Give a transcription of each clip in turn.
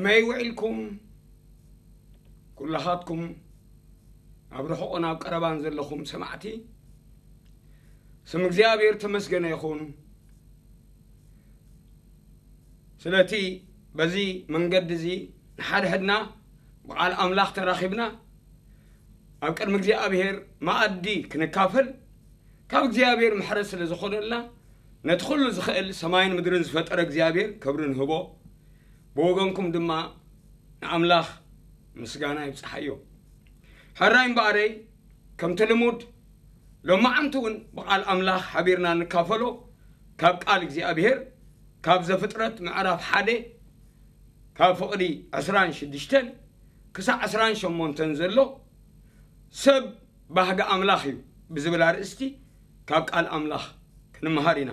ከመይ ውዒልኩም? ኩላኻትኩም ኣብ ርሑቕን ኣብ ቀረባን ዘለኹም ሰማዕቲ፣ ስም እግዚኣብሔር ተመስገነ ይኹን። ስለቲ በዚ መንገዲ እዚ ንሓድሕድና ብቓል ኣምላኽ ተራኺብና ኣብ ቅድሚ እግዚኣብሔር መኣዲ ክንካፈል ካብ እግዚኣብሔር ምሕረት ስለ ዝኾነልና፣ ነቲ ኩሉ ዝኽእል ሰማይን ምድርን ዝፈጠረ እግዚኣብሔር ክብሪ ንህቦ። ብወገንኩም ድማ ንኣምላኽ ምስጋና ይብጽሓዮ። ሕራይ እምበኣረይ፣ ከምቲ ልሙድ ሎማዓንቲ እውን ብቓል ኣምላኽ ሓቢርና ንካፈሎ ካብ ቃል እግዚኣብሔር፣ ካብ ዘፍጥረት ምዕራፍ ሓደ ካብ ፍቕዲ ዕስራን ሽዱሽተን ክሳዕ ዕስራን ሸሞንተን ዘሎ ሰብ ባህጊ ኣምላኽ እዩ ብዝብል ኣርእስቲ ካብ ቃል ኣምላኽ ክንመሃር ኢና።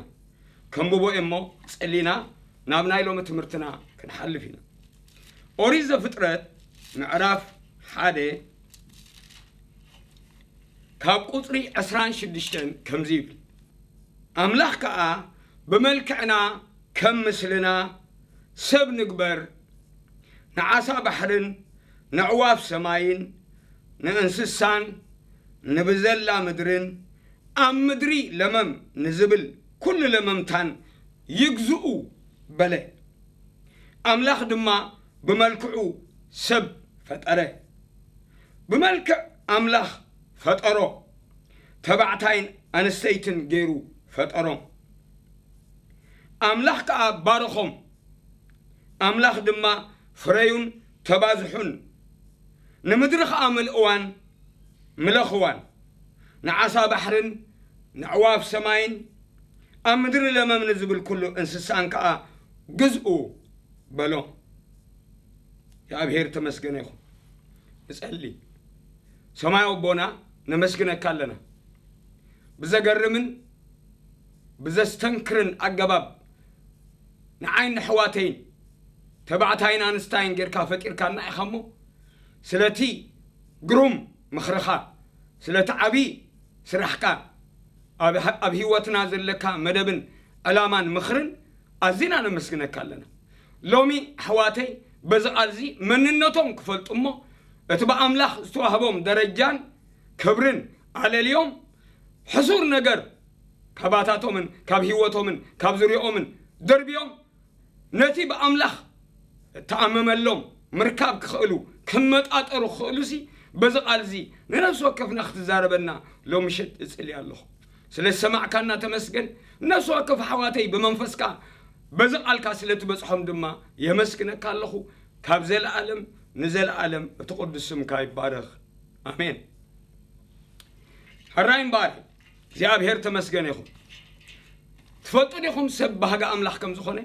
ከንብቦ እሞ ጸሊና ናብ ናይ ሎሚ ትምህርትና ክንሓልፍ ኢና። ኦሪት ዘፍጥረት ምዕራፍ ሓደ ካብ ቁጽሪ ዕስራን ሽዱሽተን ከምዚ ይብል፣ ኣምላኽ ከኣ ብመልክዕና ከም ምስልና ሰብ ንግበር፣ ንዓሳ ባሕርን ንዕዋፍ ሰማይን ንእንስሳን ንብዘላ ምድርን ኣብ ምድሪ ለመም ንዝብል ኩሉ ለመምታን ይግዝኡ በለ። ኣምላኽ ድማ ብመልክዑ ሰብ ፈጠረ። ብመልክዕ ኣምላኽ ፈጠሮ፣ ተባዕታይን ኣንስተይትን ገይሩ ፈጠሮም። ኣምላኽ ከኣ ባረኾም። ኣምላኽ ድማ ፍረዩን ተባዝሑን፣ ንምድሪ ኸኣ ምልእዋን ምለኽዋን፣ ንዓሳ ባሕርን ንዕዋፍ ሰማይን ኣብ ምድሪ ለመም ንዝብል ኩሉ እንስሳን ከኣ ግዝኡ በሎ። እግዚኣብሔር ተመስገነ ይኹን። ንጸሊ። ሰማያዊ ኣቦና ነመስግነካ ኣለና። ብዘገርምን ብዘስተንክርን ኣገባብ ንዓይን ንሕዋተይን ተባዕታይን ኣንስታይን ጌርካ ፈጢርካና ኢኻ እሞ ስለቲ ግሩም ምኽርኻ፣ ስለቲ ዓብዪ ስራሕካ፣ ኣብ ኣብ ህይወትና ዘለካ መደብን ዕላማን ምኽርን ኣዚና ነመስግነካ ኣለና። ሎሚ ኣሕዋተይ በዚ ቃልዚ መንነቶም ክፈልጡ እሞ እቲ ብኣምላኽ ዝተዋህቦም ደረጃን ክብርን ኣለልዮም ሕሱር ነገር ካባታቶምን ካብ ህይወቶምን ካብ ዙርያኦምን ደርብዮም ነቲ ብኣምላኽ እተኣመመሎም ምርካብ ክኽእሉ ክመጣጠሩ ክኽእሉሲ በዚ ቃልዚ ንነፍሲ ወከፍና ክትዛረበና ሎምሸት እጽሊ ኣለኹ። ስለ ዝሰማዕካና ተመስገን። ነፍሲ ወከፍ ኣሕዋተይ ብመንፈስካ በዚ ቃልካ ስለ ትበጽሖም ድማ የመስግነካ ኣለኹ። ካብ ዘለኣለም ንዘለኣለም እቲ ቅዱስ ስምካ ይባረኽ። ኣሜን። ሕራይ እምበኣር እግዚኣብሔር ተመስገነ ይኹን። ትፈልጡ ዲኹም ሰብ ባህጊ ኣምላኽ ከም ዝኾነ?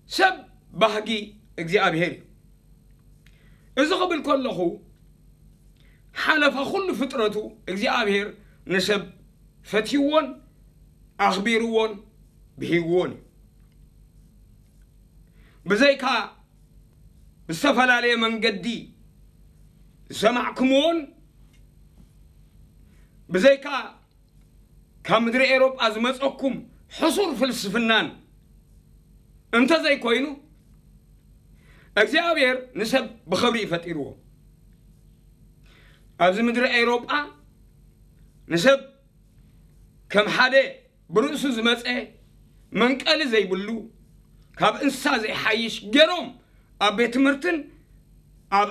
ሰብ ባህጊ እግዚኣብሔር እዩ። እዚ ክብል ከለኹ ሓለፋ ኩሉ ፍጥረቱ እግዚኣብሔር ንሰብ ፈትይዎን ኣኽቢርዎን ብሂግዎን እዩ። ብዘይካ ብዝተፈላለየ መንገዲ ዝሰማዕኩምዎን ብዘይካ ካብ ምድሪ ኤሮጳ ዝመጸኩም ሕሱር ፍልስፍናን እንተዘይኮይኑ እግዚኣብሔር ንሰብ ብኽብሪ እዩ ፈጢርዎ። ኣብዚ ምድሪ ኤሮጳ ንሰብ ከም ሓደ ብርእሱ ዝመጸ መንቀሊ ዘይብሉ ካብ እንስሳ ዘይሓይሽ ገይሮም ኣብ ቤት ትምህርትን ኣብ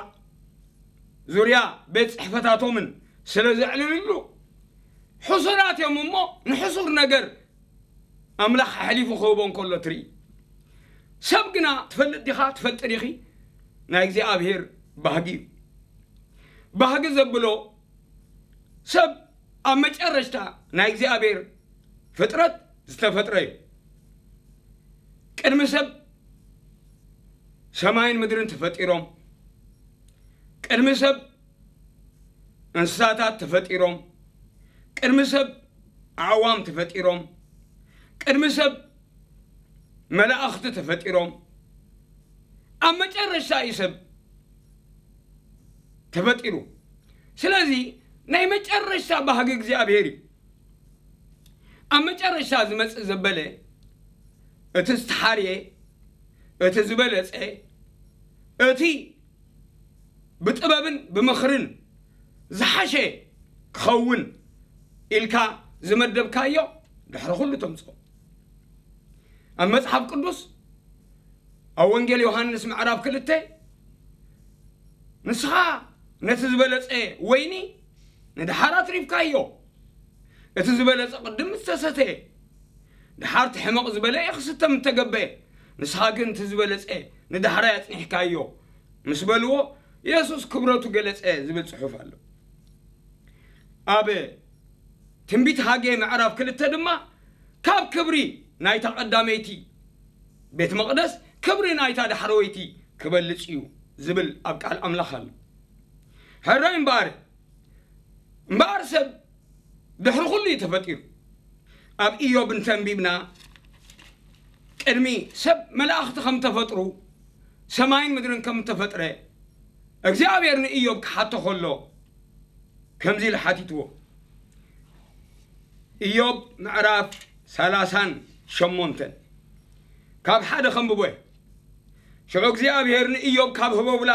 ዙርያ ቤት ጽሕፈታቶምን ስለ ዘዕልልሉ ሕሱራት እዮም እሞ ንሕሱር ነገር ኣምላኽ ኣሕሊፉ ክህቦ እንከሎ ትርኢ። ሰብ ግና ትፈልጥ ዲኻ ትፈልጢ ዲኺ? ናይ እግዚኣብሔር ባህጊ እዩ። ባህጊ ዘብሎ ሰብ ኣብ መጨረሽታ ናይ እግዚኣብሔር ፍጥረት ዝተፈጥረ እዩ። ቅድሚ ሰብ ሰማይን ምድርን ተፈጢሮም፣ ቅድሚ ሰብ እንስሳታት ተፈጢሮም፣ ቅድሚ ሰብ ኣዕዋም ተፈጢሮም፣ ቅድሚ ሰብ መላእኽቲ ተፈጢሮም፣ ኣብ መጨረሻ እዩ ሰብ ተፈጢሩ። ስለዚ ናይ መጨረሻ ባህጊ እግዚኣብሔር እዩ። ኣብ መጨረሻ ዝመጽእ ዘበለ እቲ ዝተሓርየ እቲ ዝበለጸ፣ እቲ ብጥበብን ብምኽርን ዝሓሸ ክኸውን ኢልካ ዝመደብካዮ ድሕሪ ኩሉ ተምጽኦ። ኣብ መጽሓፍ ቅዱስ ኣብ ወንጌል ዮሃንስ ምዕራፍ ክልተ፣ ንስኻ ነቲ ዝበለጸ ወይኒ ንድሓር ኣትሪፍካዮ። እቲ ዝበለጸ ቅድም ዝተሰተየ፣ ድሓር እቲ ሕመቕ ዝበለ እዩ ክስተ ምተገበየ። ንስኻ ግን እቲ ዝበለጸ ንዳሕራይ ኣጽኒሕካዮ ምስ በልዎ፣ የሱስ ክብረቱ ገለጸ ዝብል ጽሑፍ ኣሎ። ኣብ ትንቢት ሃጌ ምዕራፍ ክልተ ድማ፣ ካብ ክብሪ ናይታ ቀዳመይቲ ቤት መቕደስ ክብሪ ናይታ ዳሕረወይቲ ክበልጽ እዩ ዝብል ኣብ ቃል ኣምላኽ ኣሎ። ሕራይ እምበኣር፣ እምበኣር ሰብ ድሕሪ ኩሉ እዩ ተፈጢሩ። ኣብ ኢዮብ እንተንቢብና፣ ቅድሚ ሰብ መላእኽቲ ከም ተፈጥሩ፣ ሰማይን ምድርን ከም ተፈጥረ፣ እግዚኣብሔር ንኢዮብ ክሓቶ ከሎ፣ ከምዚ ኢሉ ሓቲትዎ። ኢዮብ ምዕራፍ ሰላሳን ሸሞንተን፣ ካብ ሓደ ከንብቦ እየ። ሽዑ እግዚኣብሔር ንኢዮብ ካብ ህቦብላ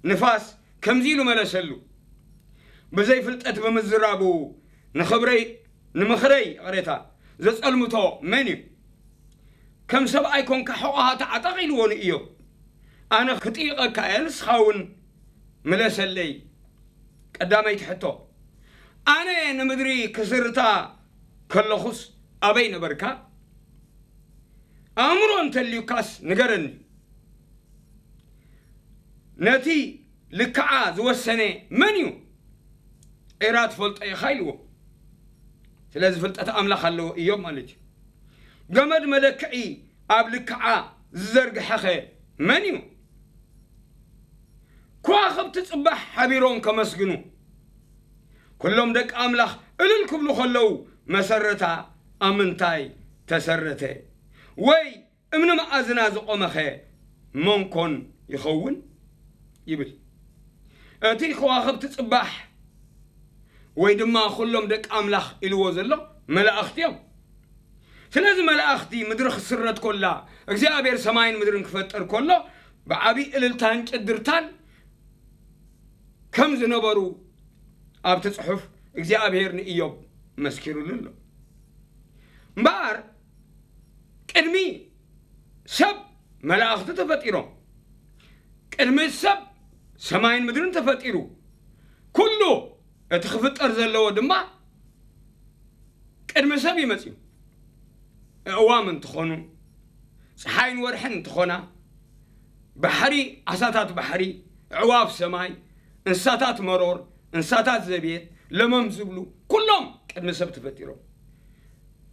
ንፋስ ከምዚ ኢሉ መለሰሉ። ብዘይ ፍልጠት ብምዝራቡ ንኽብረይ፣ ንምኽረይ፣ ይቕሬታ፣ ዘጸልምቶ መን እዩ? ከም ሰብኣይ ኮንካ ሕቖኻ ተዓጠቕ ኢልዎ ንኢዮብ። ኣነ ክጥይቐካ እየ፣ ንስኻ እውን ምለሰለይ። ቀዳመይቲ ሕቶ፣ ኣነ ንምድሪ ክስርታ ከለኹስ ኣበይ ነበርካ? ኣእምሮ እንተልዩካስ ንገረኒ። ነቲ ልክዓ ዝወሰነ መን እዩ? ዒራ ትፈልጦ ኢኻ ኢልዎ። ስለዚ ፍልጠት ኣምላኽ ኣለዎ ኢዮብ ማለት እዩ። ገመድ መለክዒ ኣብ ልክዓ ዝዘርግሐኸ መን እዩ? ከዋኽብቲ ጽባሕ ሓቢሮም ከመስግኑ፣ ኩሎም ደቂ ኣምላኽ እልል ክብሉ ከለዉ፣ መሰረታ ኣብ ምንታይ ተሰረተ? ወይ እምኒ መኣዝና ዝቖመኸ መን ኮን ይኸውን? ይብል። እቲ ከዋኽብቲ ጽባሕ ወይ ድማ ኩሎም ደቂ ኣምላኽ ኢልዎ ዘሎ መላእኽቲ እዮም። ስለዚ መላእኽቲ ምድሪ ክስረት ኮላ፣ እግዚኣብሔር ሰማይን ምድርን ክፈጥር ኮሎ፣ ብዓቢ እልልታን ጭድርታን ከም ዝነበሩ ኣብቲ ጽሑፍ እግዚኣብሔር ንኢዮብ መስኪሩሉ ኣሎ። እምበኣር ቅድሚ ሰብ መላእኽቲ ተፈጢሮም፣ ቅድሚ ሰብ ሰማይን ምድርን ተፈጢሩ፣ ኩሉ እቲ ክፍጠር ዘለዎ ድማ ቅድሚ ሰብ እዩ መጺኡ። ኣእዋም እንትኾኑ፣ ፀሓይን ወርሕን እንትኾና፣ ባሕሪ፣ ዓሳታት ባሕሪ፣ ኣዕዋፍ ሰማይ፣ እንስሳታት መሮር፣ እንስሳታት ዘቤት፣ ለመም ዝብሉ፣ ኩሎም ቅድሚ ሰብ ተፈጢሮም።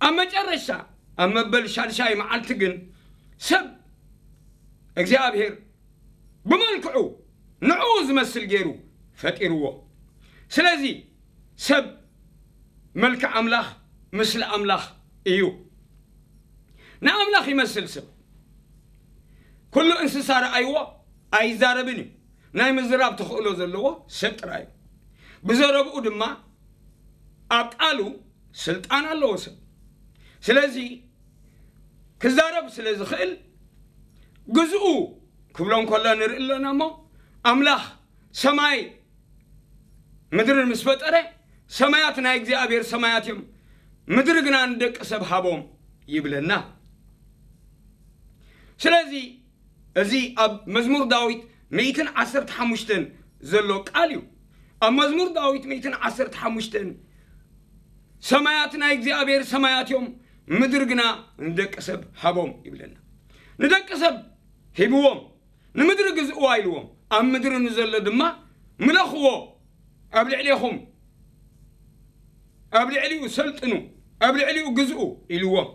ኣብ መጨረሻ፣ ኣብ መበል ሻድሻይ መዓልቲ ግን ሰብ እግዚኣብሔር ብመልክዑ ንዕኡ ዝመስል ገይሩ ፈጢርዎ። ስለዚ ሰብ መልክዕ ኣምላኽ፣ ምስሊ ኣምላኽ እዩ። ንኣምላኽ ይመስል ሰብ። ኩሉ እንስሳ ረኣይዎ ኣይዛረብን እዩ። ናይ ምዝራብ ተኽእሎ ዘለዎ ሰብ ጥራይ እዩ። ብዘረብኡ ድማ ኣብ ቃሉ ስልጣን ኣለዎ ሰብ። ስለዚ ክዛረብ ስለ ዝኽእል ግዝኡ ክብሎ እንከሎ ንርኢ ኣለና እሞ፣ ኣምላኽ ሰማይ ምድርን ምስ ፈጠረ፣ ሰማያት ናይ እግዚኣብሔር ሰማያት እዮም፣ ምድሪ ግና ንደቂ ሰብ ሃቦም ይብለና። ስለዚ እዚ ኣብ መዝሙር ዳዊት ሚእትን ዓሰርተ ሓሙሽተን ዘሎ ቃል እዩ። ኣብ መዝሙር ዳዊት ሚእትን ዓሰርተ ሓሙሽተን፣ ሰማያት ናይ እግዚኣብሔር ሰማያት እዮም፣ ምድሪ ግና ንደቂ ሰብ ሃቦም ይብለና። ንደቂ ሰብ ሂብዎም፣ ንምድሪ ግዝእዋ ኢልዎም፣ ኣብ ምድሪ ንዘሎ ድማ ምለኽዎ፣ ኣብ ልዕሌኹም፣ ኣብ ልዕሊኡ ሰልጥኑ፣ ኣብ ልዕሊኡ ግዝኡ ኢልዎም።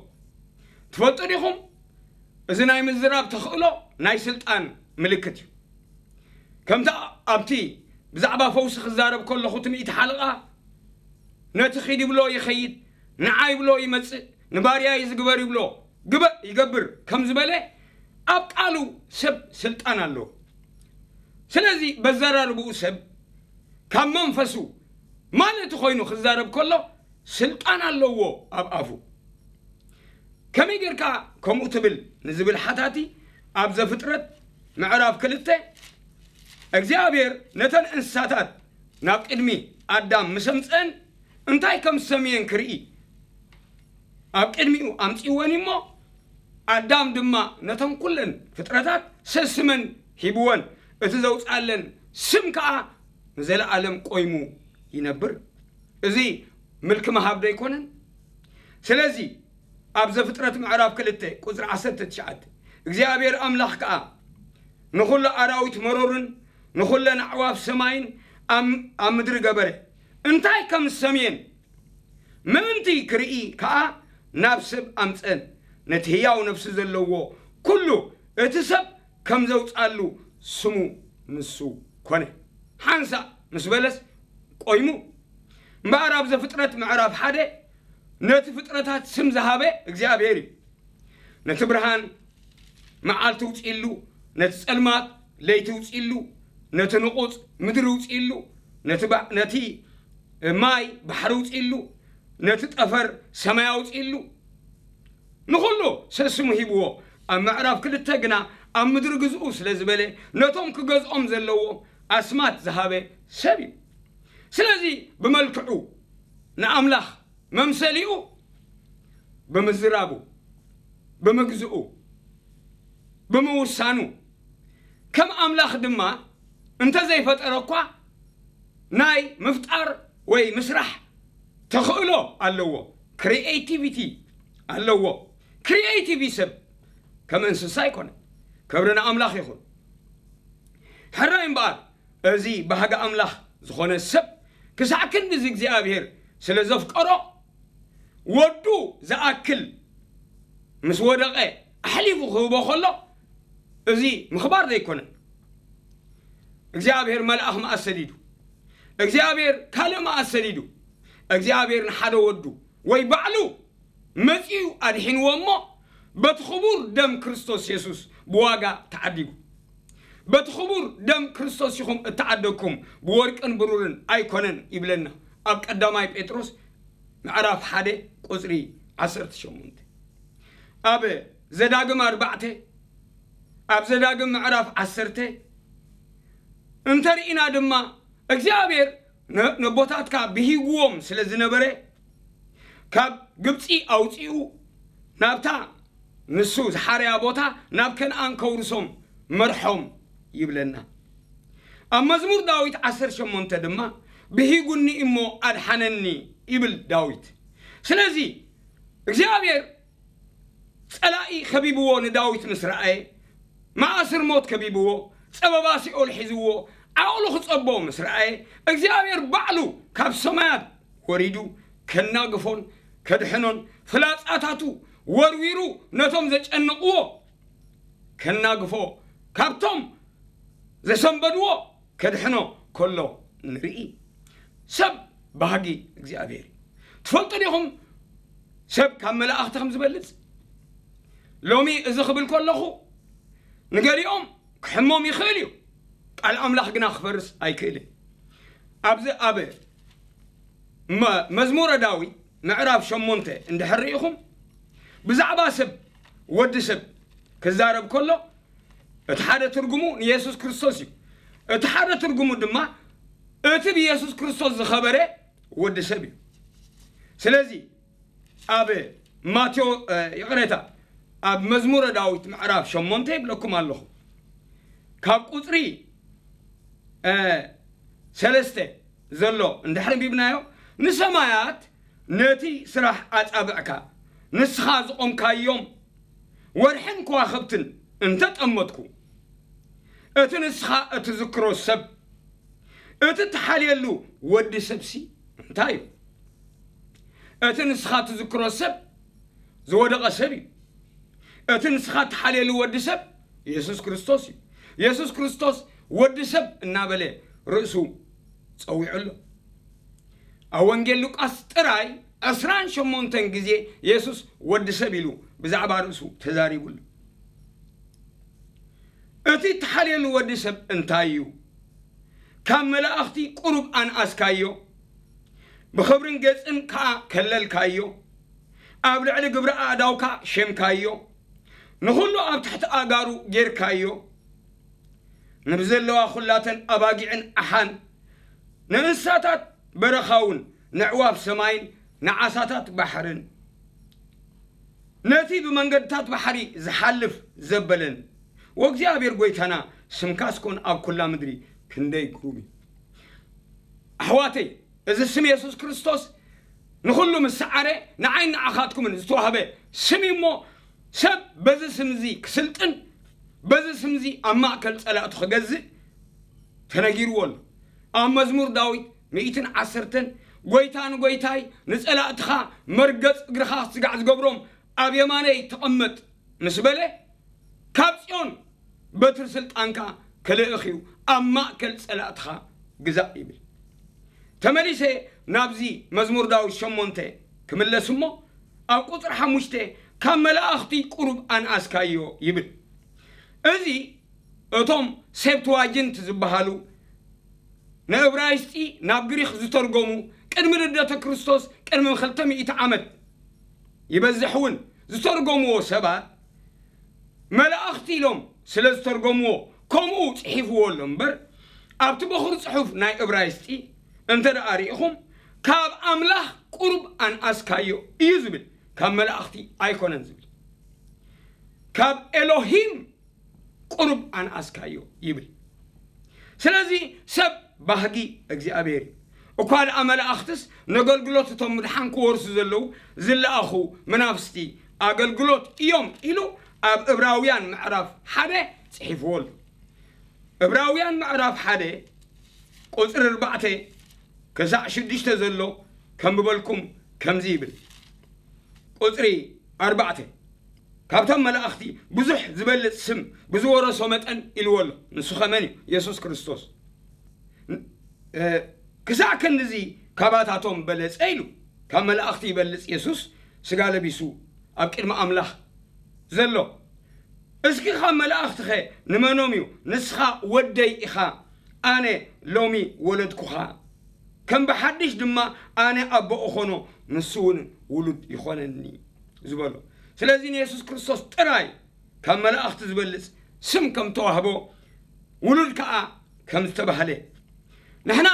ትፈልጡ ዲኹም? እዚ ናይ ምዝራብ ተኽእሎ ናይ ስልጣን ምልክት እዩ። ከምቲ ኣብቲ ብዛዕባ ፈውሲ ክዛረብ ከለኹ፣ እቲ ሚእቲ ሓለቓ ነቲ ኺድ ይብሎ ይኸይድ፣ ንዓ ይብሎ ይመጽእ፣ ንባርያይ ዝግበር ይብሎ ግበ-፣ ይገብር ከም ዝበለ፣ ኣብ ቃሉ ሰብ ስልጣን ኣለዎ። ስለዚ በዘራርብኡ ሰብ ካብ መንፈሱ ማለት ኮይኑ ክዛረብ ከሎ ስልጣን ኣለዎ ኣብ ኣፉ። ከመይ ጌርካ ከምኡ ትብል ንዝብል ሓታቲ፣ ኣብ ዘፍጥረት ምዕራፍ ክልተ እግዚኣብሔር ነተን እንስሳታት ናብ ቅድሚ ኣዳም ምስ ኣምፀአን እንታይ ከም ዝሰምየን ክርኢ ኣብ ቅድሚኡ ኣምፅወን እሞ ኣዳም ድማ ነተን ኩለን ፍጥረታት ሰስመን ሂብወን እቲ ዘውፅኣለን ስም ከዓ ንዘለኣለም ቆይሙ ይነብር። እዚ ምልኪ ምሃብ ዶ ኣይኮነን? ስለዚ ኣብ ዘፍጥረት ምዕራፍ ክልተ ቁፅሪ ዓሰርተ ትሽዓተ እግዚኣብሔር ኣምላኽ ከዓ ንኹሉ ኣራዊት መሮርን ንኹለን ኣዕዋፍ ሰማይን ኣብ ምድሪ ገበረ፣ እንታይ ከም ዝሰምየን ምእንቲ ክርኢ ከዓ ናብ ሰብ ኣምፀን፣ ነቲ ህያው ነፍሲ ዘለዎ ኩሉ እቲ ሰብ ከም ዘውፃሉ ስሙ ንሱ ኮነ። ሓንሳእ ምስ በለስ ቆይሙ እምበኣር ኣብ ዘፍጥረት ምዕራፍ ሓደ ነቲ ፍጥረታት ስም ዝሃበ እግዚኣብሔር እዩ። ነቲ ብርሃን መዓልቲ ውፅእሉ፣ ነቲ ፀልማት ለይቲ ውፅእሉ፣ ነቲ ንቑፅ ምድሪ ውፅእሉ፣ ነቲ ማይ ባሕሪ ውፅእሉ፣ ነቲ ጠፈር ሰማይ ኣውፅእሉ። ንኹሉ ሰስሙ ሂብዎ። ኣብ ምዕራፍ ክልተ ግና ኣብ ምድሪ ግዝኡ ስለ ዝበለ ነቶም ክገዝኦም ዘለዎ ኣስማት ዝሃበ ሰብ እዩ። ስለዚ ብመልክዑ ንኣምላኽ መምሰሊኡ ብምዝራቡ ብምግዝኡ ብምውሳኑ ከም ኣምላኽ ድማ እንተዘይፈጠረ እኳ ናይ ምፍጣር ወይ ምስራሕ ተኽእሎ ኣለዎ። ክሪኤቲቪቲ ኣለዎ። ክሪኤቲቪ ሰብ ከም እንስሳ ኣይኮነን። ክብሪ ንኣምላኽ ይኹን። ሕራይ እምበኣር እዚ ባህጊ ኣምላኽ ዝኾነ ሰብ ክሳዕ ክንድዚ እግዚኣብሔር ስለ ዘፍቀሮ ወዱ ዝኣክል ምስ ወደቐ ኣሕሊፉ ክህቦ ከሎ እዚ ምኽባር ዘይኮነን። እግዚኣብሔር መልኣኽ መኣ ሰዲዱ እግዚኣብሔር ካልእ መኣ ሰዲዱ እግዚኣብሔር ንሓደ ወዱ ወይ ባዕሉ መጺኡ ኣድሒንዎ እሞ በቲ ክቡር ደም ክርስቶስ የሱስ ብዋጋ ተዓዲጉ። በቲ ክቡር ደም ክርስቶስ ኢኹም እተዓደግኩም ብወርቅን ብሩርን ኣይኮነን ይብለና ኣብ ቀዳማይ ጴጥሮስ ምዕራፍ ሓደ ቁፅሪ ዓሰርተ ሸሞንተ። ኣብ ዘዳግም ኣርባዕተ ኣብ ዘዳግም ምዕራፍ ዓሰርተ እንተርኢና ድማ እግዚኣብሔር ነቦታትካ ብሂግዎም ስለ ዝነበረ ካብ ግብፂ ኣውፂኡ ናብታ ንሱ ዝሓረያ ቦታ ናብ ከነኣን ከውርሶም መርሖም ይብለና። ኣብ መዝሙር ዳዊት ዓሰርተ ሸሞንተ ድማ ብሂጉኒ እሞ ኣድሓነኒ ይብል ዳዊት። ስለዚ እግዚኣብሔር ፀላኢ ከቢብዎ ንዳዊት ምስ ረኣየ መኣስር ሞት ከቢብዎ ጸበባ ሲኦል ሒዝዎ ዓቕሉ ክጸቦ ምስ ረኣየ እግዚኣብሔር ባዕሉ ካብ ሰማያት ወሪዱ ከናግፎን ከድሕኖን ፍላጻታቱ ወርዊሩ ነቶም ዘጨንቕዎ ከናግፎ ካብቶም ዘሰንበድዎ ከድሕኖ ከሎ ንርኢ። ሰብ ባህጊ እግዚኣብሔር እዩ። ትፈልጡ ዲኹም ሰብ ካብ መላእኽቲ ከም ዝበልጽ? ሎሚ እዚ ክብል ከለኹ ንገሊኦም ክሕሞም ይኽእል እዩ፣ ቃል ኣምላኽ ግና ክፈርስ ኣይክእልን። ኣብዚ ኣብ መዝሙረ ዳዊት ምዕራፍ ሸሞንተ እንድሕር ርኢኹም ብዛዕባ ሰብ ወዲ ሰብ ክዛረብ ከሎ እቲ ሓደ ትርጉሙ ንየሱስ ክርስቶስ እዩ። እቲ ሓደ ትርጉሙ ድማ እቲ ብየሱስ ክርስቶስ ዝኸበረ ወዲ ሰብ እዩ። ስለዚ ኣብ ማቴዎ ይቕሬታ ኣብ መዝሙረ ዳዊት ምዕራፍ ሸሞንተ ይብለኩም ኣለኹ ካብ ቁፅሪ ሰለስተ ዘሎ እንድሕር ኣንቢብናዮ ንሰማያት ነቲ ስራሕ ኣጻብዕካ ንስኻ ዝቖምካዮም ወርሕን ከዋኽብትን እንተጠመትኩ እቲ ንስኻ እትዝክሮ ሰብ እቲ እትሓልየሉ ወዲ ሰብሲ እንታይ እዩ? እቲ ንስኻ እትዝክሮ ሰብ ዝወደቐ ሰብ እዩ። እቲ ንስኻ እትሓልየሉ ወዲ ሰብ የሱስ ክርስቶስ እዩ። የሱስ ክርስቶስ ወዲ ሰብ እናበለ ርእሱ ጸዊዑ ኣሎ። ኣብ ወንጌል ሉቃስ ጥራይ ዕስራን ሸሞንተን ግዜ የሱስ ወዲ ሰብ ኢሉ ብዛዕባ ርእሱ ተዛሪቡ ኣሎ። እቲ እትሓልየሉ ወዲ ሰብ እንታይ እዩ? ካብ መላእኽቲ ቁሩብ ኣንኣስካዮ፣ ብኽብርን ገጽን ከኣ ከለልካዮ፣ ኣብ ልዕሊ ግብሪ ኣእዳውካ ሸምካዮ፣ ንኹሉ ኣብ ትሕቲ ኣጋሩ ጌርካዮ፣ ንብዘለዋ ኹላተን ኣባጊዕን ኣሓን፣ ንእንስሳታት በረኻ እውን፣ ንዕዋፍ ሰማይን ንዓሳታት ባሕርን፣ ነቲ ብመንገድታት ባሕሪ ዝሓልፍ ዘበለን፣ ወእግዚኣብሔር ጐይታና፣ ስምካስ ኮን ኣብ ኵላ ምድሪ ክንደይ ግሩም እዩ። ኣሕዋተይ፣ እዚ ስም የሱስ ክርስቶስ ንኹሉ ምስ ሰዓረ፣ ንዓይን ንዓኻትኩምን ዝተዋህበ ስም እዩ እሞ፣ ሰብ በዚ ስም እዚ ክስልጥን፣ በዚ ስም እዚ ኣብ ማእከል ጸላእቱ ክገዝእ ተነጊርዎ ኣሎ። ኣብ መዝሙር ዳዊት ሚእትን ዓሰርተን፣ "ጐይታ ንጐይታይ፣ ንጸላእትኻ መርገጽ እግርኻ ክትስጋዕ ዝገብሮም፣ ኣብ የማነይ ተቐመጥ" ምስ በለ፣ ካብ ጽዮን በትሪ ስልጣንካ ክልእኽ እዩ፣ ኣብ ማእከል ጸላእትኻ ግዛእ ይብል። ተመሊሰ ናብዚ መዝሙር ዳዊት ሸሞንተ ክምለስ እሞ፣ ኣብ ቁጽሪ ሓሙሽተ፣ "ካብ መላእኽቲ ቁሩብ ኣንኣስካዮ" ይብል። እዚ እቶም ሴፕትዋጅንት ዝበሃሉ ንእብራይስጢ ናብ ግሪኽ ዝተርጎሙ፣ ቅድሚ ልደተ ክርስቶስ ቅድሚ ክልተ ሚእቲ ዓመት ይበዝሕ እውን ዝተርጎምዎ ሰባት፣ መላእኽቲ ኢሎም ስለ ዝተርጎምዎ ከምኡ ጽሒፍዎ ኣሎ እምበር፣ ኣብቲ በኹሪ ጽሑፍ ናይ እብራይስጢ እንተ ደኣ ርኢኹም፣ "ካብ ኣምላኽ ቁሩብ ኣንኣስካዮ" እዩ ዝብል፣ ካብ መላእኽቲ ኣይኮነን ዝብል። "ካብ ኤሎሂም ቁሩብ ኣንኣስካዮ" ይብል። ስለዚ ሰብ ባህጊ እግዚኣብሔር እዩ። እኳ ደኣ መላእኽትስ ነገልግሎት እቶም ምድሓን ክወርሱ ዘለዉ ዝለኣኹ መናፍስቲ ኣገልግሎት እዮም ኢሉ ኣብ ዕብራውያን ምዕራፍ ሓደ ጽሒፍዎ ኣሎ። ዕብራውያን ምዕራፍ ሓደ ቁጽሪ ኣርባዕተ ክሳዕ ሽዱሽተ ዘሎ ከንብበልኩም ከምዚ ይብል። ቁጽሪ ኣርባዕተ፣ "ካብቶም መላእኽቲ ብዙሕ ዝበልጽ ስም ብዝወረሶ መጠን" ኢልዎ ኣሎ። ንሱ ኸመን እዩ? የሱስ ክርስቶስ። እ፣ "ክሳዕ ክንድዚ ካባታቶም በለጸ" ኢሉ፣ ካብ መላእኽቲ ይበልጽ የሱስ ስጋ ለቢሱ ኣብ ቅድሚ ኣምላኽ ዘሎ። "እስኪ ካብ መላእኽትኸ ንመኖም እዩ? ንስኻ ወደይ ኢኻ፣ ኣነ ሎሚ ወለድኩኻ፣ ከም ብሓድሽ ድማ ኣነ ኣቦ እኾኖ፣ ንሱ እውን ውሉድ ይኾነኒ" ዝበሎ። ስለዚ ንየሱስ ክርስቶስ ጥራይ ካብ መላእኽቲ ዝበልጽ ስም ከም ተዋህቦ፣ ውሉድ ከኣ ከም ዝተባህለ፣ ንሕና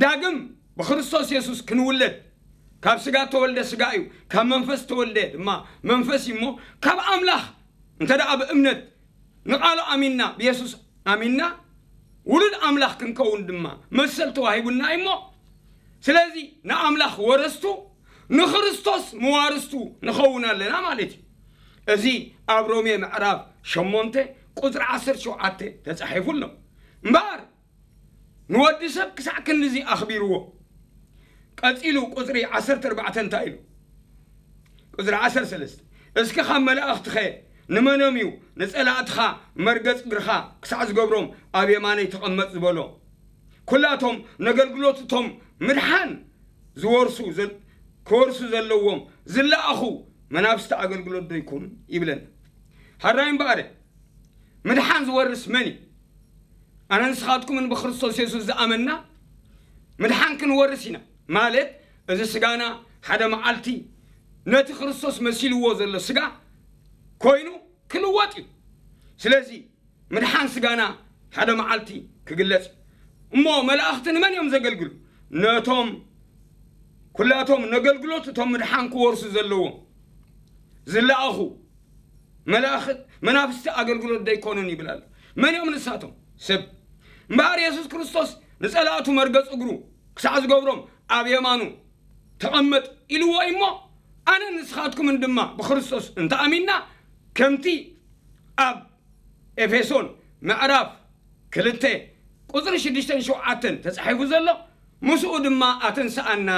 ዳግም ብክርስቶስ የሱስ ክንውለድ፣ ካብ ስጋ ተወልደ ስጋ እዩ፣ ካብ መንፈስ ተወልደ ድማ መንፈስ እዩ እሞ፣ ካብ ኣምላኽ እንተ ደኣ ብእምነት ንቓሉ ኣሚንና፣ ብየሱስ ኣሚንና፣ ውሉድ ኣምላኽ ክንከውን ድማ መሰል ተዋሂቡና እዩ እሞ፣ ስለዚ ንኣምላኽ ወረስቱ፣ ንክርስቶስ መዋርስቱ ንኸውን ኣለና ማለት እዩ። እዚ ኣብ ሮሜ ምዕራፍ ሸሞንተ ቁጽሪ ዓሰርተ ሸውዓተ ተጻሒፉ ኣሎ። እምበኣር ንወዲ ሰብ ክሳዕ ክንድዚ ኣኽቢርዎ። ቀጺሉ ቁጽሪ ዓሰርተ ኣርባዕተ እንታይ ኢሉ? ቁጽሪ ዓሰርተ ሰለስተ፣ "እስኪ ካብ መላእኽትኸ ንመኖም እዩ ንጸላእትኻ መርገጽ እግርኻ ክሳዕ ዝገብሮም ኣብ የማነይ ተቐመጥ ዝበሎ? ኩላቶም ነገልግሎት እቶም ምድሓን ዝወርሱ ዘል-፣ ክወርሱ ዘለዎም ዝለኣኹ መናፍስቲ ኣገልግሎት ዶ ይኮኑ?" ይብለና። ሓራይ እምበኣር ምድሓን ዝወርስ መን እዩ? ኣነ ንስኻትኩምን ብክርስቶስ የሱስ ዝኣመንና ምድሓን ክንወርስ ኢና። ማለት እዚ ስጋና ሓደ መዓልቲ ነቲ ክርስቶስ መሲልዎ ዘሎ ስጋ ኮይኑ ክልወጥ እዩ። ስለዚ ምድሓን ስጋና ሓደ መዓልቲ ክግለጽ እዩ። እሞ መላእኽቲ ንመን እዮም ዘገልግሉ? ነቶም ኩላቶም ነገልግሎት እቶም ምድሓን ክወርሱ ዘለዎም ዝለኣኹ መላእኽት መናፍስቲ ኣገልግሎት ደይኮኑን ይብል ኣሎ። መን እዮም ንሳቶም? ሰብ። እምበኣር የሱስ ክርስቶስ ንጸላእቱ መርገጽ እግሩ ክሳዕ ዝገብሮም ኣብ የማኑ ተቐመጥ ኢልዎ እዩ እሞ፣ ኣነ ንስኻትኩምን ድማ ብክርስቶስ እንተኣሚንና፣ ከምቲ ኣብ ኤፌሶን ምዕራፍ ክልተ ቁጽሪ ሽዱሽተን ሸውዓተን ተጻሒፉ ዘሎ፣ "ምስኡ ድማ ኣተንስኣና፣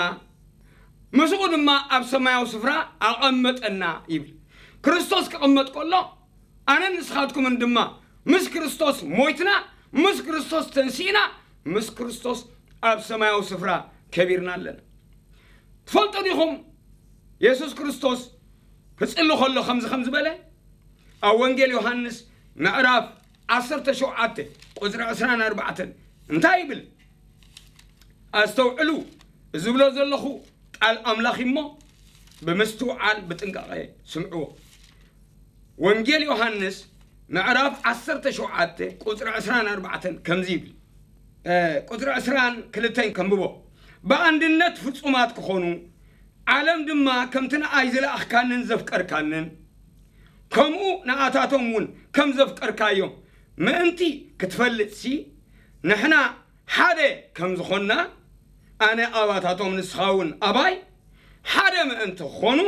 ምስኡ ድማ ኣብ ሰማያዊ ስፍራ ኣቐመጠና" ይብል። ክርስቶስ ክቕመጥ ከሎ፣ ኣነን ንስኻትኩምን ድማ ምስ ክርስቶስ ሞይትና፣ ምስ ክርስቶስ ተንሲእና፣ ምስ ክርስቶስ ኣብ ሰማያዊ ስፍራ ከቢርና ኣለና። ትፈልጡ ዲኹም? የሱስ ክርስቶስ ክጽሊ ከሎ ከምዚ ከም ዝበለ ኣብ ወንጌል ዮሃንስ ምዕራፍ ዓሰርተ ሸውዓተ ቁጽሪ ዕስራን ኣርባዕተን እንታይ ይብል? ኣስተውዕሉ፣ እዚ ዝብሎ ዘለኹ ቃል ኣምላኽ እሞ ብምስትውዓል ብጥንቃቐ ስምዕዎ። ወንጌል ዮሃንስ ምዕራፍ ዓሰርተ ሸውዓተ ቁጽሪ ዕስራን ኣርባዕተን ከምዚ ይብል። እ፣ ቁጽሪ ዕስራን ክልተን ከንብቦ። "ብኣንድነት ፍጹማት ክኾኑ፣ ዓለም ድማ ከምቲ ንኣይ ዝለኣኽካንን ዘፍቀርካንን፣ ከምኡ ንኣታቶም እውን ከም ዘፍቀርካዮም ምእንቲ ክትፈልጥሲ፣ ንሕና ሓደ ከም ዝኾንና፣ ኣነ ኣባታቶም ንስኻ እውን ኣባይ ሓደ ምእንቲ ክኾኑ፣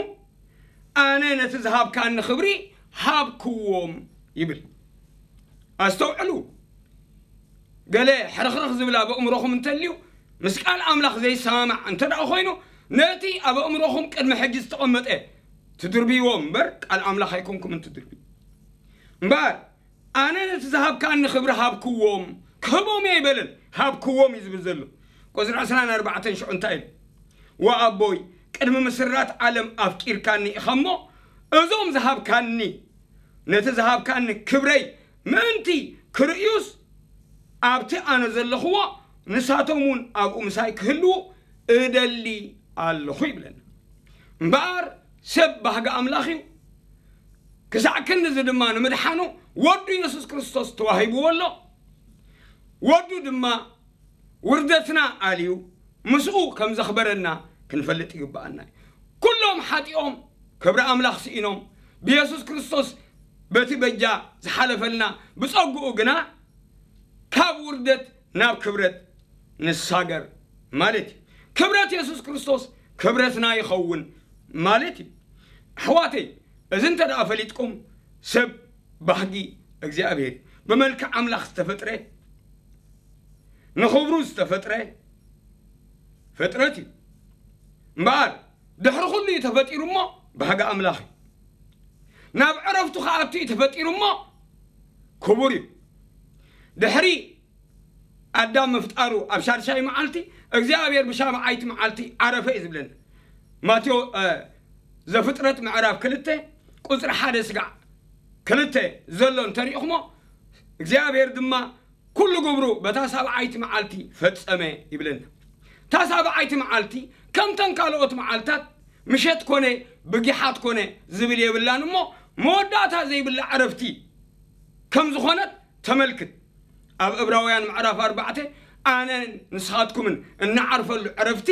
ኣነ ነቲ ዝሃብካኒ ክብሪ ሃብክዎም" ይብል። ኣስተውዕሉ። ገለ ሕርኽርኽ ዝብል ኣብ ኣእምሮኹም እንተልዩ፣ ምስ ቃል ኣምላኽ ዘይሰማማዕ እንተ ደኣ ኮይኑ፣ ነቲ ኣብ ኣእምሮኹም ቅድሚ ሕጂ ዝተቐመጠ ትድርብይዎ እምበር፣ ቃል ኣምላኽ ኣይኮንኩምን ትድርብዩ። እምበኣር፣ "ኣነ ነቲ ዝሃብካኒ ክብሪ ሃብክዎም"፣ ክህቦም እየ ኣይበለን፣ ሃብክዎም እዩ ዝብል ዘሎ። ቁጽሪ ዕስራን ኣርባዕተን ሽዑ እንታይ ኢሉ? "ወኣቦይ፣ ቅድሚ ምስራት ዓለም ኣፍቂርካኒ ኢኻ እሞ፣ እዞም ዝሃብካኒ፣ ነቲ ዝሃብካኒ ክብረይ ምእንቲ ክርእዩስ፣ ኣብቲ ኣነ ዘለኽዎ ንሳቶም እውን ኣብኡ ምሳይ ክህልዉ እደሊ ኣለኹ" ይብለና። እምበኣር ሰብ ባህጊ ኣምላኽ እዩ። ክሳዕ ክንድዚ ድማ ንምድሓኑ ወዱ የሱስ ክርስቶስ ተዋሂብዎ ኣሎ። ወዱ ድማ ውርደትና ኣልዩ ምስኡ ከም ዘኽበረና ክንፈልጥ ይግብኣና እዩ። ኩሎም ሓጢኦም ክብሪ ኣምላኽ ስኢኖም ብየሱስ ክርስቶስ በቲ በጃ ዝሓለፈልና ብጸግኡ ግና ካብ ውርደት ናብ ክብረት ንሳገር ማለት እዩ። ክብረት የሱስ ክርስቶስ ክብረትና ይኸውን ማለት እዩ። ኣሕዋተይ፣ እዚ እንተ ደኣ ፈሊጥኩም፣ ሰብ ባህጊ እግዚኣብሔር እዩ። ብመልክዕ ኣምላኽ ዝተፈጥረ፣ ንኽብሩ ዝተፈጥረ ፍጥረት እዩ። እምበኣር ድሕሪ ኩሉ እዩ ተፈጢሩ እሞ ባህጊ ኣምላኽ እዩ። ናብ ዕረፍቱ ክኣቱ እዩ ተፈጢሩ እሞ ክቡር እዩ። ድሕሪ ኣዳም ምፍጣሩ ኣብ ሻድሻይ መዓልቲ እግዚኣብሔር ብሻብዓይቲ መዓልቲ ዓረፈ እዩ ዝብለና። ማቴዎ-፣ እ፣ ዘፍጥረት ምዕራፍ ክልተ ቁጽሪ ሓደ ስጋዕ ክልተ ዘሎ እንተሪእኹሞ፣ እግዚኣብሔር ድማ ኩሉ ግብሩ በታ ሳብዓይቲ መዓልቲ ፈጸመ ይብለና። እታ ሳብዓይቲ መዓልቲ ከምተን ካልኦት መዓልታት ምሸት ኮነ ብጊሓት ኮነ ዝብል የብላን እሞ፣ መወዳእታ ዘይብላ ዕረፍቲ ከም ዝኾነት ተመልክት። ኣብ ዕብራውያን ምዕራፍ ኣርባዕተ፣ "ኣነን ንስኻትኩምን እንዓርፈሉ ዕረፍቲ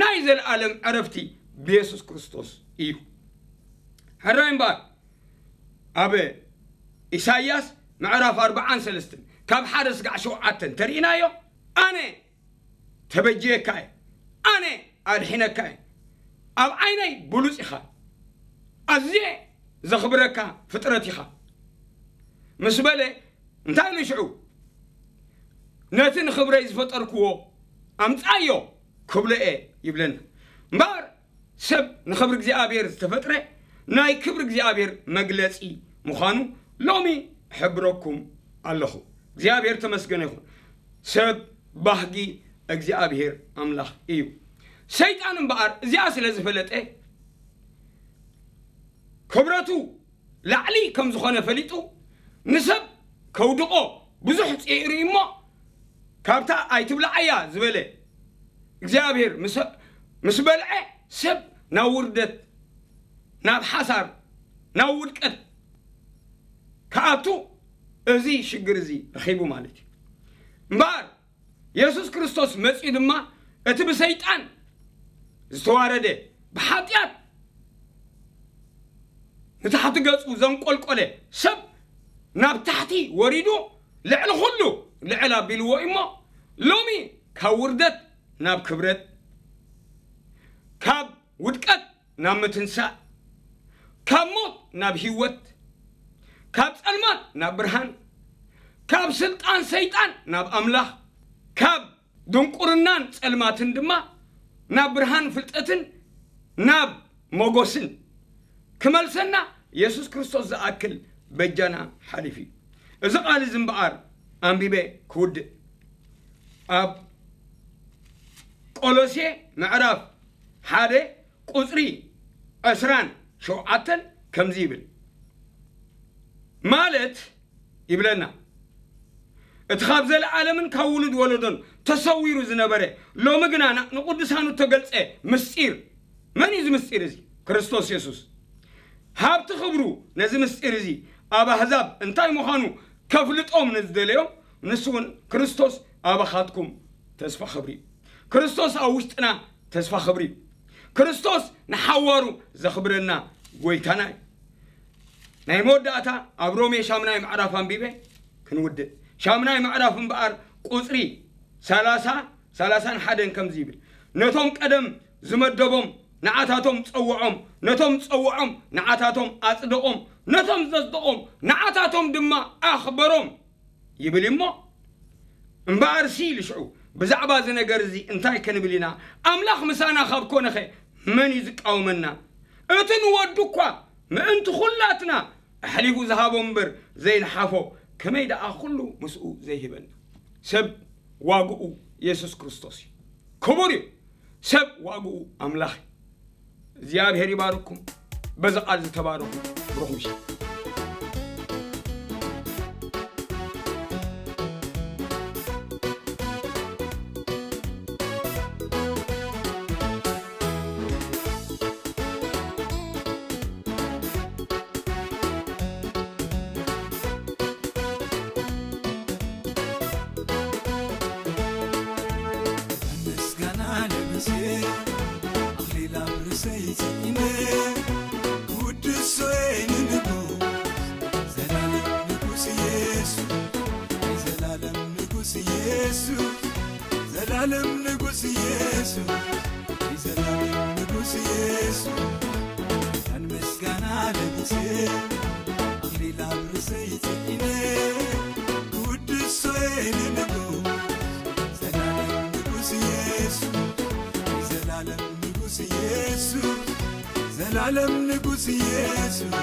ናይ ዘለኣለም ዕረፍቲ ብየሱስ ክርስቶስ እዩ።" ሕራይ እምበኣር፣ ኣብ ኢሳይያስ ምዕራፍ ኣርባዓን ሰለስተን ካብ ሓደ ስጋዕ ሸውዓተ እንተርኢናዮ፣ "ኣነ ተበጅየካ እየ፣ ኣነ ኣድሒነካ እየ፣ ኣብ ዓይነይ ብሉጽ ኢኻ፣ ኣዝየ ዘኽብረካ ፍጥረት ኢኻ" ምስ በለ፣ እንታይ ኢሉ ሽዑ? "ነቲ ንኽብረይ ዝፈጠርክዎ ኣምጻዮ ክብሎ እየ" ይብለና። እምበኣር ሰብ ንኽብሪ እግዚኣብሔር ዝተፈጥረ ናይ ክብሪ እግዚኣብሔር መግለጺ ምዃኑ ሎሚ እሕብረኩም ኣለኹ። እግዚኣብሔር ተመስገነ ይኹን። ሰብ ባህጊ እግዚኣብሔር ኣምላኽ እዩ። ሰይጣን እምበኣር እዚኣ ስለ ዝፈለጠ፣ ክብረቱ ላዕሊ ከም ዝኾነ ፈሊጡ፣ ንሰብ ከውድቖ ብዙሕ ጽዒሩ እዩ እሞ፣ ካብታ ኣይትብልዓያ ዝበለ እግዚኣብሔር ምስ፣ ምስ በልዐ፣ ሰብ ናብ ውርደት፣ ናብ ሓሳር፣ ናብ ውድቀት ክኣቱ እዚ ሽግር እዚ ረኺቡ ማለት እዩ። እምበኣር የሱስ ክርስቶስ መጺኡ ድማ፣ እቲ ብሰይጣን ዝተዋረደ፣ ብሓጢኣት ንታሕቲ ገጹ ዘንቆልቆለ ሰብ ናብ ታሕቲ ወሪዱ፣ ልዕሊ ኩሉ ልዕል ኣቢልዎ እዩ እሞ፣ ሎሚ ካብ ውርደት ናብ ክብረት፣ ካብ ውድቀት ናብ ምትንሳእ፣ ካብ ሞት ናብ ህይወት፣ ካብ ጸልማት ናብ ብርሃን፣ ካብ ስልጣን ሰይጣን ናብ ኣምላኽ፣ ካብ ድንቁርናን ጸልማትን ድማ ናብ ብርሃን ፍልጠትን ናብ ሞጎስን ክመልሰና የሱስ ክርስቶስ ዝኣክል በጃና ሓሊፉ እዩ። እዚ ቃል እዚ እምበኣር ኣንቢበ ክውድእ፣ ኣብ ቆሎሴ ምዕራፍ ሓደ ቁጽሪ ዕስራን ሸውዓተን ከምዚ ይብል፣ ማለት ይብለና፣ እቲ ካብ ዘለዓለምን ካብ ውሉድ ወለዶን ተሰዊሩ ዝነበረ፣ ሎሚ ግና ን-፣ ንቅዱሳኑ እተገልጸ ምስጢር። መን እዩ እዚ ምስጢር እዚ? ክርስቶስ የሱስ። ሃብቲ ክብሩ ነዚ ምስጢር እዚ ኣብ ኣህዛብ እንታይ ምዃኑ ከፍልጦም ንዝደለዮም፣ ንሱ እውን ክርስቶስ ኣባኻትኩም ተስፋ ክብሪ እዩ። ክርስቶስ ኣብ ውሽጥና ተስፋ ክብሪ እዩ። ክርስቶስ ንሓዋሩ ዘኽብረና ጎይታና እዩ። ናይ መወዳእታ ኣብ ሮሜ ሻምናይ ምዕራፍ ኣንቢበ ክንውድእ። ሻምናይ ምዕራፍ እምበኣር ቁጽሪ ሰላሳ፣ ሰላሳን ሓደን ከምዚ ይብል፣ ነቶም ቀደም ዝመደቦም ንዓታቶም ጸውዖም፣ ነቶም ጸውዖም ንዓታቶም ኣጽደቖም፣ ነቶም ዘጽደቖም ንዓታቶም ድማ ኣኽበሮም ይብል እሞ፣ እምበኣርሲ ኢሉ ሽዑ፣ ብዛዕባ እዚ ነገር እዚ እንታይ ክንብል ኢና? ኣምላኽ ምሳና ካብ ኮነኸ መን እዩ ዝቃወመና? እቲ ንወዱ እኳ ምእንቲ ኹላትና ኣሕሊፉ ዝሃቦ እምበር ዘይንሓፎ፣ ከመይ ደኣ ኩሉ ምስኡ ዘይህበና? ሰብ ዋግኡ የሱስ ክርስቶስ እዩ። ክቡር እዩ። ሰብ ዋግኡ ኣምላኽ እዩ። እግዚኣብሔር ይባርኩም። በዚ ቃል ዝተባረኹ፣ ብሩኽ ምሽት። ምስጋና ለቢሰ ኣኽሊል ኣብ ርእሰይ ስዒመ ክውድሶ እየ ንንጉስ ዘላለም ንጉስ ኢየሱስ ናይ ዘላለም ንጉስ ኢየሱስ ዘላለም ንጉስ ኢየሱስ ናይ ዘላለም ንጉስ ኢየሱስ ክብርን ምስጋና ለቢሰ ኣኽሊል ኣብ ርእሰይ ስዒመ ክውድሶ እየ ንንጉስ ዘላለም ንጉስ ኢየሱስ ናይ ዘላለም ንጉስ ኢየሱስ ዘላለም ንጉስ ኢየሱስ